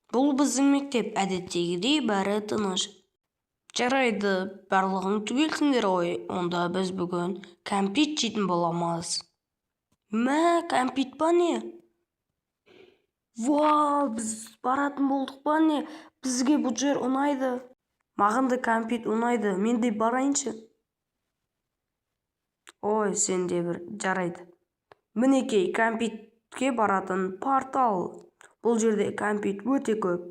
Бұл біздің мектеп, әдеттегідей бәрі тыныш. Жарайды, барлығың түгелсіңдер ғой, онда біз бүгін кәмпит жейтін боламыз. Мә, кәмпит па не? Вау, біз баратын болдық па не? Бізге бұл жер ұнайды. Маған да кәмпит ұнайды, мен де барайыншы. Ой, сен де бір, жарайды. Мінекей, кәмпитке баратын портал. Бұл жерде кәмпит өте көп.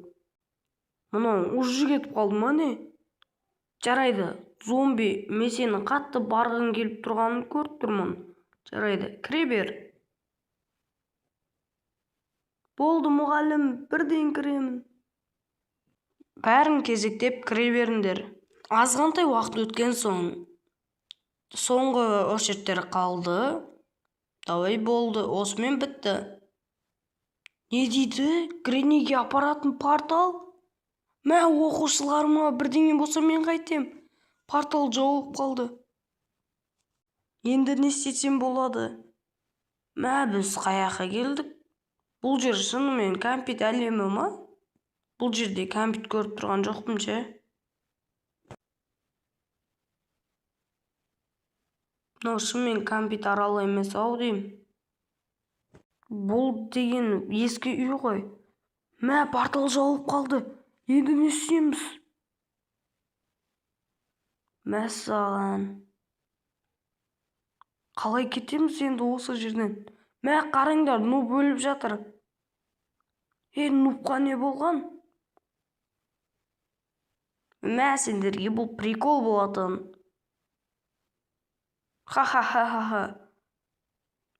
Мынау уже кетіп қалды ма не? Жарайды, зомби, мен сенің қатты барғың келіп тұрғанын көріп тұрмын. Жарайды, кіре бер. Болды, мұғалім, бірден кіремін. Бәрін кезектеп кіре беріңдер. Азғантай уақыт өткен соң, соңғы очередьтер қалды. Давай, болды, осымен бітті. Не дейді? Гренниге апаратын портал? Мә, оқушыларыма бірдеңе болса мен қайтем? Портал жауып қалды. Енді не істесем болады? Мә, біз қаяққа келдік? Бұл жер шынымен кәмпит әлемі ма? Бұл жерде кәмпит көріп тұрған жоқпын ше. Мынау шынымен кәмпит аралы емес ау деймін. Бұл деген ескі үй ғой. Мә, портал жауып қалды. Енді не істейміз? Мәссаған. Қалай кетеміз енді осы жерден? Мә, қараңдар, нуб өліп жатыр. Ей, нубқа не болған? Мә, сендерге бұл прикол болатын. Ха-ха-ха-ха-ха.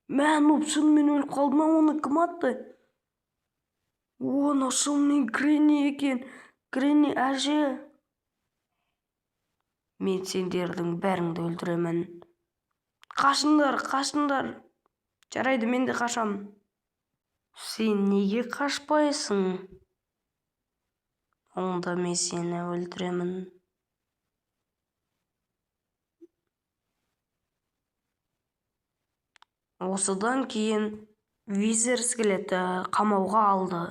Мә, нуб шынымен өліп қалды ма? Оны кім атты? О, мынау шынымен Гренни екен. Гренни әже. Мен сендердің бәріңді өлтіремін. Қашыңдар, қашыңдар. Жарайды, мен де қашамын. Сен неге қашпайсың? Онда мен сені өлтіремін. Осыдан кейін Визер скелеті қамауға алды.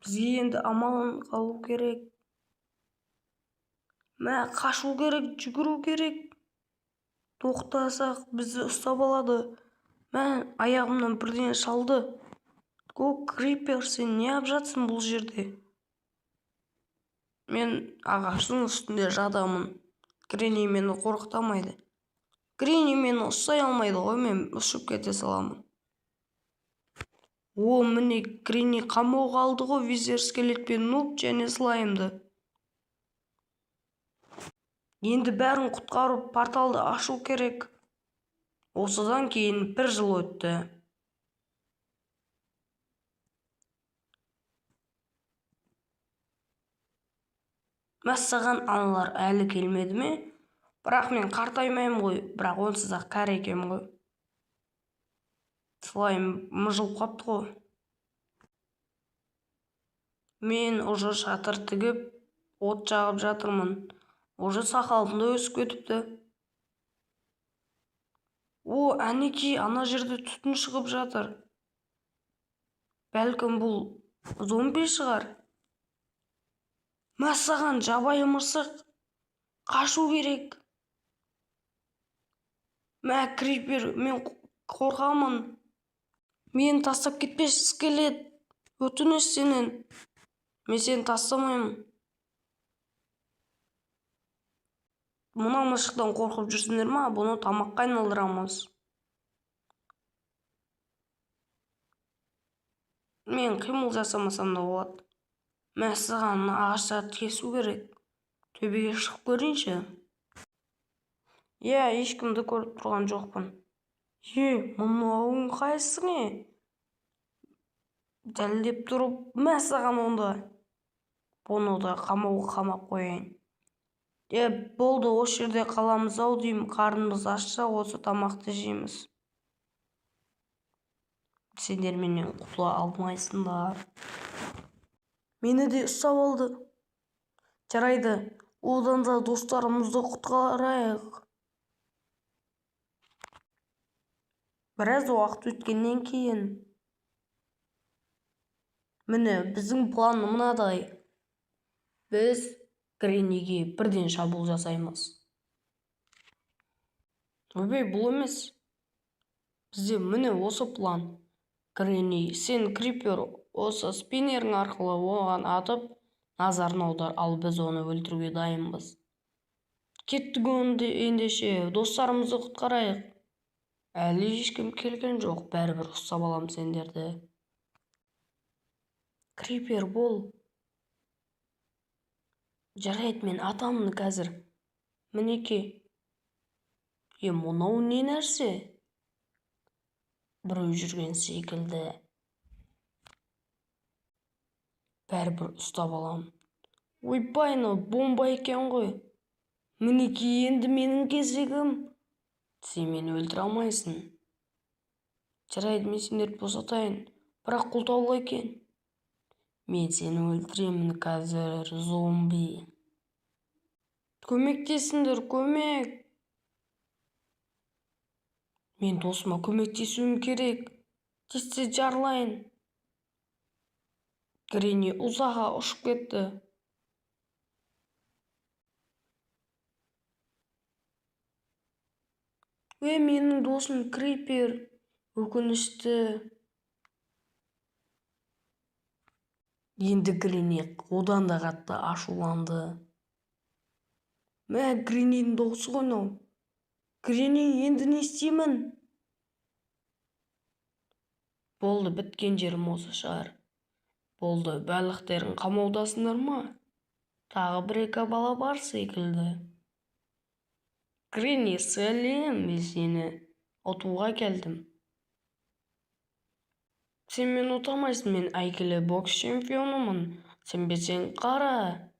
Бізге енді аман қалу керек. Мә, қашу керек, жүгіру керек. Тоқтасақ бізді ұстап алады. Мә, аяғымнан бірдеңе шалды. О, Крипер, сен не алып жатсың бұл жерде? Мен ағаштың үстінде жатамын. Гренни мені қорқытамайды. Гренни мені ұстай алмайды ғой, мен ұшып кете саламын. О, міне Гренни қамауға алды ғой Визер скелет пен нуб және слаймды. Енді бәрін құтқарып порталды ашу керек. Осыдан кейін бір жыл өтті. Мәссаған, аналар әлі келмеді ме? Бірақ мен қартаймаймын ғой, бірақ онсыз ақ кәрі екенмін ғой. Слайм мыжылып қапты ғой. Мен уже шатыр тігіп, от жағып жатырмын. Уже сақалым да өсіп кетіпті. О, әнекей, ана жерде түтін шығып жатыр. Бәлкім бұл зомби шығар. Мәссаған, жабайы мысық. Қашу керек. Мә, Крипер, мен қорқамын. Мені тастап кетпеші, скелет. Өтініш сенен. Мен сені тастамаймын. Мына мысықтан қорқып жүрсіңдер ма? Бұны тамаққа айналдырамыз. Мен қимыл жасамасам да болады. Мәссаған, мына ағаштарды кесу керек. Төбеге шығып көрейінші. Иә, ешкімді көріп тұрған жоқпын. Е, мынауың қайсың е? Дәлдеп тұрып, мәссаған онда. Бұны да қамауға қамап қояйын. Е, болды, осы жерде қаламыз ау деймін. Қарнымыз ашса, осы тамақты жейміз. Сендер менен құтыла алмайсыңдар. Мені де ұстап алды. Жарайды, одан да достарымызды құтқарайық. Біраз уақыт өткеннен кейін. Міне, біздің план мынадай. Біз Гренниге бірден шабуыл жасаймыз. Ойбай, бұл емес. Бізде міне осы план. Гренни, сен крипер осы спиннерің арқылы оған атып, назарын аудар, ал біз оны өлтіруге дайынбыз. Кеттік ендеше, достарымызды құтқарайық. Әлі ешкім келген жоқ, бәрібір ұстап алам сендерді. Крипер бол. Жарайды, мен атамын қазір. Мінекей. Мынау не нәрсе? Біреу жүрген секілді. Бәрібір ұстап алам. Ойбай, мынау бомба екен ғой. Мінекей, енді менің кезегім. Сен мені өлтіре алмайсың. Жарайды, мен сендерді босатайын. Бірақ құлтаулы екен. Мен сені өлтіремін қазір, зомби. Көмектесіңдер, көмек. Мен досыма көмектесуім керек. Тез-тез жарылайын. Гренни ұзаққа ұшып кетті. Менің досым Крипер. Өкінішті. Енді Гренни одан да қатты ашуланды. Мә, Греннидің досы ғой мынау. Гренни, енді не істеймін? Болды, біткен жерім осы шығар. Болды, барлықтарың қамаудасыңдар ма? Тағы бір-екі бала бар секілді. Гренни, сәлем, мен сені ұтуға келдім. Сен мені ұта алмайсың, мен әйгілі бокс чемпионымын. Сенбесең қара.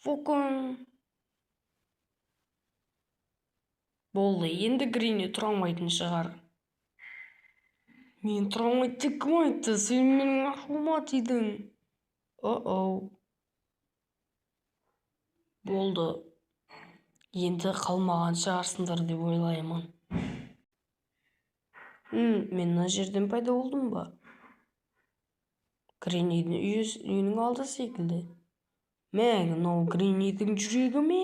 Фокун. Болды, енді Гренни тұра алмайтын шығар. Мен тұра алмайды деп кім айтты? Сен менің ашуыма тидің. О-оу. Болды. Енді қалмаған шығарсыңдар деп ойлаймын. Мен мына жерден пайда болдым ба? Греннидің үйінің алды секілді. Мә, мынау Греннидің жүрегі ме?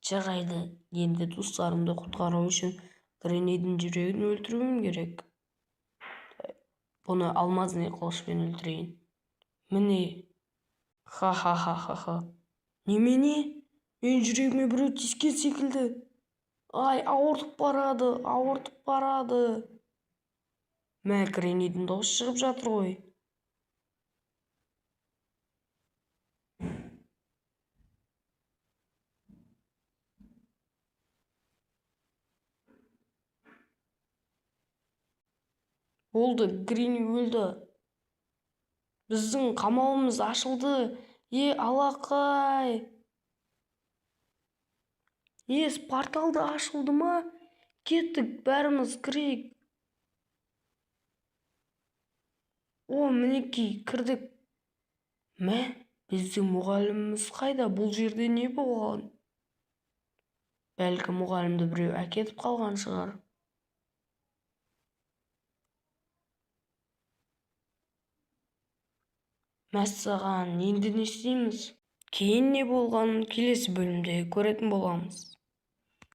Жарайды, енді достарымды құтқару үшін Греннидің жүрегін өлтіруім керек. Бұны алмазный қылышпен өлтірейін. Міне. Ха-ха-ха-ха-ха. Немене? Менің жүрегіме біреу тиіскен секілді. Ай, ауыртып барады, ауыртып барады. Мә, Греннидің даусы шығып жатыр ғой. Болды, Гренни өлді. Біздің қамауымыз ашылды. Алақай. Портал да ашылды ма? Кеттік, бәріміз кірейік. О, мінекей, кірдік. Мә, біздің мұғаліміміз қайда? Бұл жерде не болған? Бәлкім мұғалімді біреу әкетіп қалған шығар. Мәссаған, енді не істейміз? Кейін не болғанын келесі бөлімде көретін боламыз.